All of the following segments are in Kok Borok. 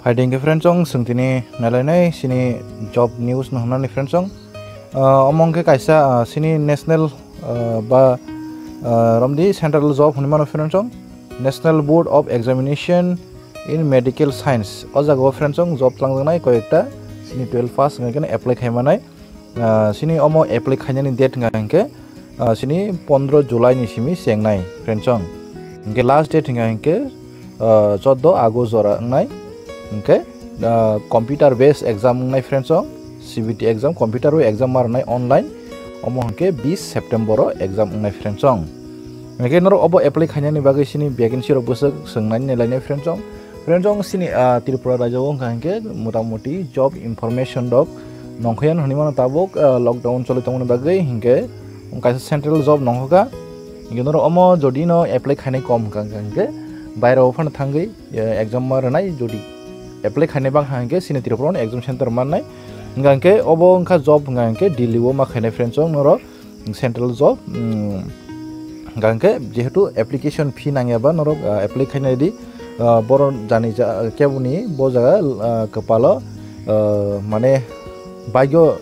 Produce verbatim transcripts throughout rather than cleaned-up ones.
Hai dingke friends ong, sengtini nalainai sini job news no hwnani friends ong. Ah, omo hwnkhe kaisa, ah, sini national, ah, ba, ah, romdi central job hwnwi mano friends ong. National Board of Examination in Medical Science. O jaga o friends ong job twlangjaknai koyekta sini twelve pass hwnkhe apply khaimanai. Ah, sini omo apply khainani date hwnka hwnkhe, ah, sini pondro July ni simi chengnai friends ong. Hwnkhe last date hwnka hwnkhe, ah, choddo August jora wngnai. Hwnkhe, ah, computer based exam wngnai friends ong. C B T exam, computer o exam ma rwnai online. Omo hwnkhe bis September o exam wngnai friends ong. Hwnkhe norok obo apply khainani bagwi sini vacancy rok bwswk swngnani nai lainai friends ong. Friends ong sini, ah, Tripura rajyo o hwnka hwnkhe motamoti job information rok nongkhoyan hwnwi mano tabuk, ah, lockdown choli tongmani bagwi hwnkhe kaisa central job nongkhoka. Hwnkhe norok omo jodi no apply khainai kom hwnka hwnkhe bairo phano thangwi, eh, exam ma rwnai jodi apply khainai bangkha hwnkhe sini Tripura o exam center mannai. Hwnka hwnkhe obo wngkha job hwnka hwnkhe Delhi o ma khainai friends ong norok. Central job, mm, hwnkha hwnkhe jehetu application fee nangya ba norok, ah, apply khainai di, ah, boro jani ja-, keboni bo jaga, ah, kwpalo, ah, mane bagyo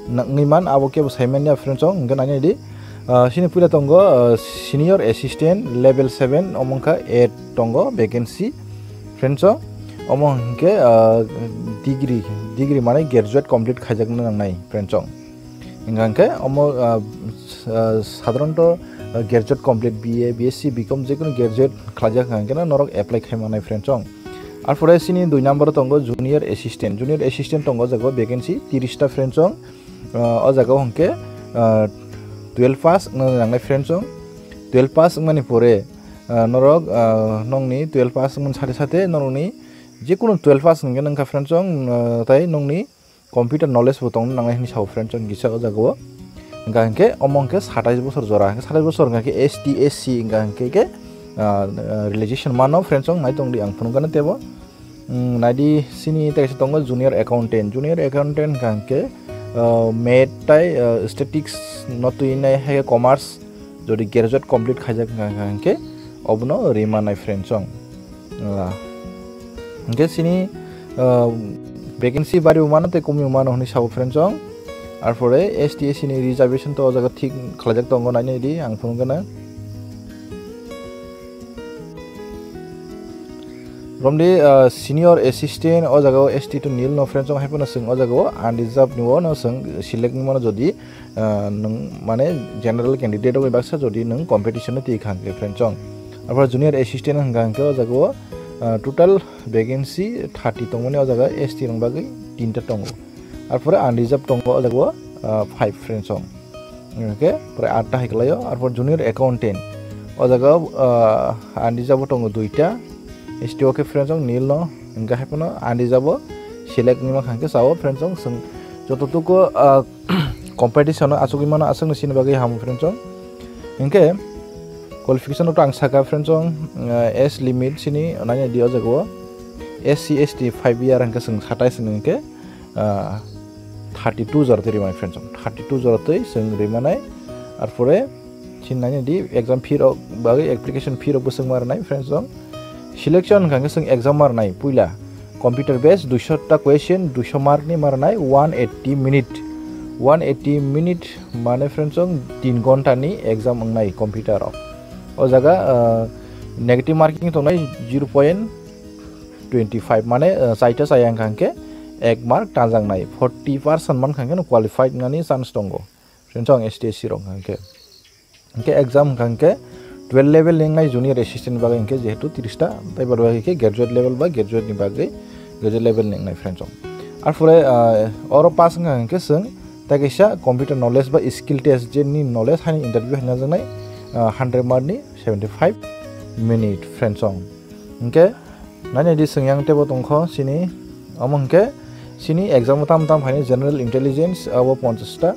nangwi man abo kebo saimanya friends ong hwnkhe nainai di. Ah, sini puila tongo, ah, senior assistant level seven omo wngkha eight tongo vacancy friends ong. Omo hwnkhe, ah, degree, degree mane graduate complete khaijakna nangnai friends ong. Hingka hingke omo, ah, s-, ah, sadharanto, ah, graduate complete B A, B S C, B Com jekunu graduate khlaijak hingka hingke no norok apply khai manai friends ong. Arpore sini dui number tongo junior assistant. Junior assistant tongo o jaga o vacancy tiris ta friends ong. Ah, o jaga o hingke, ah, twelve pass wngna nangnai friends ong. Twelve pass wngmani pore, ah, norok, ah, nongni twelve pass wngmani sate sate norokni jekunu twelve pass hingke nongkha friends ong, ah, tai nongni computer knowledge bo tongna nangnai hinwi sao friends, chwng kisa o jaga o. Hingka hingke omo hingke satais bosor jora, hingke satais bosor hingka khe S T, S C hingka hingke khe, ah, ah, realization mano friends, chwng nai tongdi ang phunukgana tebo. Mm, naidi sini tei kaisa tongo junior accountant, junior accountant hingka hingke, ah, math tai, ah, statistics no twi nai hai commerce, jodi graduate complete khaijak hingka hingke obono rima nai friends, chwng. Ah, hingke sini, ah, vacancy bari mano tei kumi mano hinwi sao friends, chwng. Arpore S T, S C ni reservation to o jaga thik khlaijak tongo, nainai di ang phunukgana. Romdi, ah, senior assistant o jaga o S T to nil no friends, chwng hai phano chwng o jaga o unreserved ni o no chwng select ni mano jodi ah, nwng mane general candidate rokni baksa jodi nwng competition no twi kha hwnkhe friends, chwng. Arpore junior assistant hwnkha hwnkhe o jaga o, ah, total vacancy thirty tongmani o jaga S T rokni bagwi tinta tongo. Arpore unreserved tongo o jaga o, ah, five friends, chwng. Hwnkhe pore atta hai kwlaio. Arpore junior accountant o jaga o, ah, unreserved bo tongo duita. S T o khe friends, chwng nil no hwnkhe hai phano unreserved bo select ni mankha hwnkhe sao friends, chwng. Chwng joto tuku, ah, competition o achugwi mano, aswkni sini bagwi ham friends, chwng. Hinkhe qualification rok to ang saka friends, chwng, ah, age limit sini nainai di o jaga o S C S T five year hwnkhe chwng satais hwnkhe, ah, thirty two jora twi rima friends, chwng thirty two jora twi chwng rimanai. Arpore sini nainai di exam fee rok bagwi application fee rok bwswk ma rwnai friends, chwng. Selection hwnkha hwnkhe chwng exam ma rwnai puila. Computer based duiso ta question, duiso mark ni ma rwnai one eighty minute. One eighty minute mane friends, chwng tin ghonta ni exam wngnai computer o. O jaga, ah, negative marking tongnai zero point twenty five, mane, ah, chaita chaya hwnkha hwnkhe ek mark tanjaknai, forty percent mankha hwnkhe no qualified wngnani chance tongo. Friends, chwng S T S C rok hwnkha hwnkhe. Hwnkhe exam hwnkha hwnkhe twelve level ni wngnai junior assistant ni bagwi hwnkhe jehetu tiris ta, tei bad bagwi khe graduate level ba graduate ni bagwi graduate level ni wngnai friends, chwng. Arpore, ah, oro pass wngkha hwnkhe chwng tei kaisa computer knowledge ba skill test je ni knowledge haini interview haina jaknai, ah, hundred mark ni seventy five minute friends, chwng. Hwnkhe nainai di chwng yang tebo tongkho sini, omo hwnkhe sini exam o tam tam phaini general intelligence abo ponchash ta,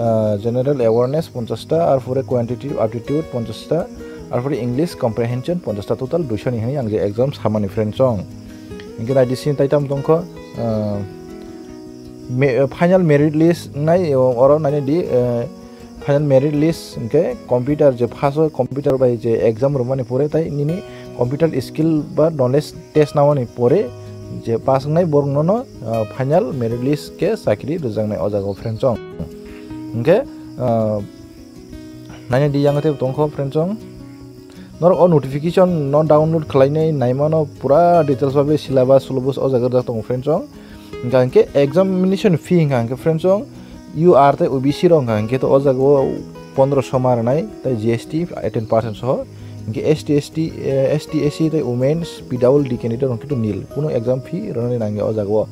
ah, general awareness ponchash ta, arpore quantitative aptitude ponchash ta, arpore English comprehension ponchash ta, total duiso ni hwnwi ang je exam samani friends, chwng. Hwnkhe naidi sini tai tam tongkho, ah, me-, final merit list nai, oro nainai di, ah, final merit list hwnkhe computer je first o computer bai je exam rwmani pore tai nini computer skill ba knowledge test namani pore je pass wngnai borok nono, ah, final merit list khe chakri rwjaknai o jaga o friend chong. Hwnkhe, ah, naina di yang tei tongkho friend chong. Norok o notification no download khlainai naimano pura details babe syllabus syllabus o jaga rijak tongo friend chong. Hwnkha hwnkhe examination fee hwnkha hwnkhe friend chong, U R tei O B C rok hwnkha hwnkhe to o jaga o pondro soma rwnai tei G S T ten percent soho. Hwnkhe S T, S T, eh, S T, S C tei women's P W D candidate hwnkhe to nil, kunu exam fee rwnani nangya o jaga o.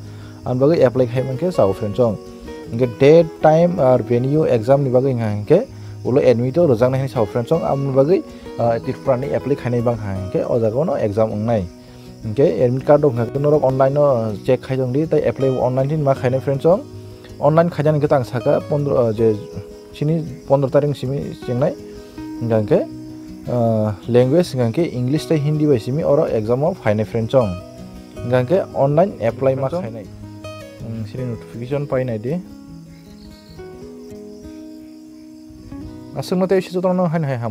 Ani bagwi apply khai mankhe chao friend chong. Hwnkhe date, time ar venue exam ni bagwi hwnkha hwnkhe ulo admit o rwjaknai hinwi sao friend chong. Aboni bagwi, ah, Tripura ni apply khainai bangkha hwnkhe o jaga o no exam wngnai. Hwnkhe admit card rok hwnkha khe norok online no check khai tongdi, tei apply online tin ma khainai friend chong. Online khainani hwnkhe tang saka pondro, ah, je chini pondro tarik simi chengnai. Hwnkha hwnkhe, ah, language hwnkha hwnkhe English tei Hindi bai simi oro exam o phainai friend chong. Hwnkha hwnkhe online apply ma khainai. Hmm, sini notification painai di. Aswkno tei sijotong no haino hai ham.